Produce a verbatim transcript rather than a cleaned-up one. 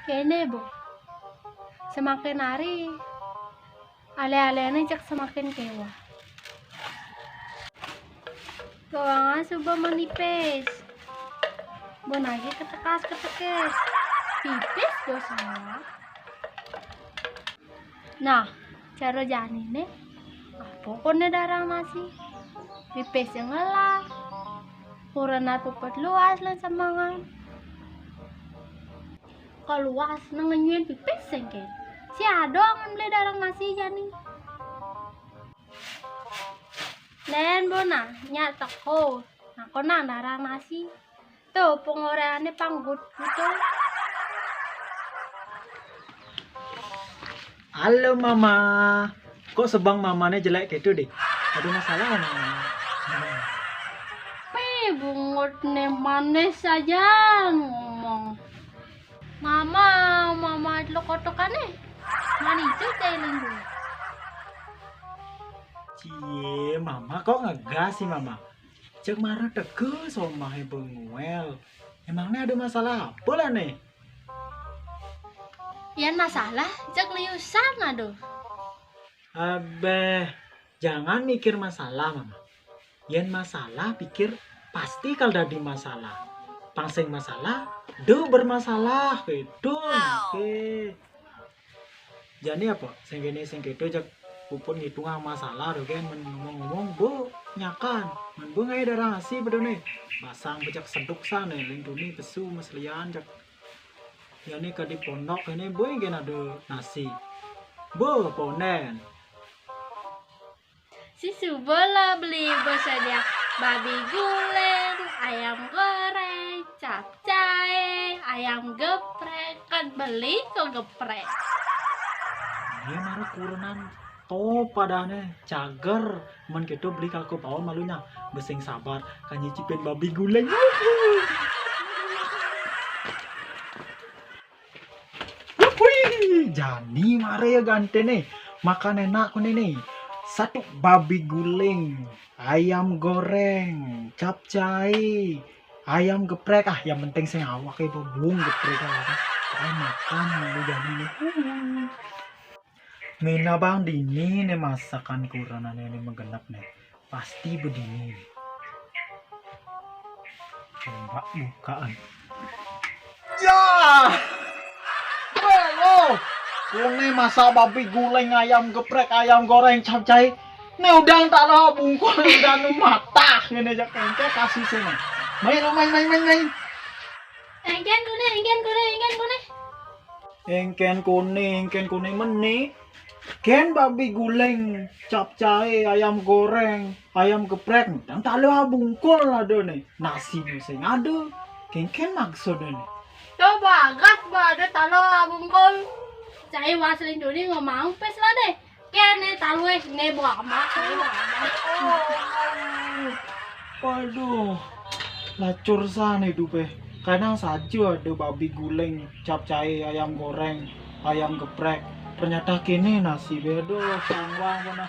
Kéné, Bo. Semakin hari, alé-aléné cék semakin kéweh. Kéweh suba manipis. Bo nagih ketekas-ketekis. Pipis, Bo, salah. Nah, cara janiné, apa koné darang nasi? Pipis yang ngelah. Kurena puput luas lan semangan. Kaluas nang ngenyuin pipis sengkén. Si Ado angan beli darang nasi jani. Nén, Bo, nah, nyak teko. Nah, konang darang nasi. Tuh, pengoreannya panggut gitu. Halo, Mama. Kok sebang mamane jelek gitu, Dik? Ada masalah, Mama? Pih, bungut né manis aja ngomong. Mama, mama lo kotokané. Mani itu cailing dulu. Cie, Mama kok ngegas sih, Mama? Cek marah tegas omahé bengong. Emangnya ada masalah apa lah, nih? Yan masalah, cek liusan, aduh. Abéh, jangan mikir masalah, Mama. Yén masalah, pikir pasti kal dadi masalah. Pang sing masalah, do bermasalah, gitu. Oke. Jani apa? Sing kéné, sing kéto, jak puput ngitungang masalah do, kan? Men ngomong-ngomong, Bo nyakan. Men Bo ngaé darang nasi bedoné. Basang becak seduk sané, ling tuni pesu meslian, jak. Jani ka di pondok kéné, Bo, kén ada nasi. Bo, ponen. Si suba lah beli, Bo, saja babi guling, ayam goreng, capcay, ayam geprek, kan beli kok geprek. Dia marah kurenan to padahné cager, men kéto beli ka kebawah malunya, besing sabar, kan nyicipin babi guling. Wih, jani mare ya gante nih. Makan enak nih nih. Satu babi guling, ayam goreng, capcay, ayam geprek. Ah, yang penting sing awak ya bebung geprek apa. Pokoknya makan lu jani nih. Mina bang dini nih masakan kurenan ini menggenap nih. Pasti bedini. Coba bukaan. Ya! Halo! Kune masak babi guling, ayam geprek, ayam goreng, capcay. Ini udang tak lo bungkul, udang matah. Ini aja kengke kasih sini. Main, main, main, main, main. Engken kune, engken kune, engken kune. Engken kune, engken kune meni. Ken babi guling, capcay, ayam goreng, ayam geprek, dan talo bungkul ada nih. Nasi sing ada. Ken ken maksudnya nih. Coba gas ba ada talo bungkul. Cai waslin duni ngomong pes lah deh. Kene talue ne bo amat. Waduh, lacur sana hidup eh. Kadang saja ada babi guling, capcay, ayam goreng, ayam geprek. Ternyata kini nasi bedo, sangwang mana.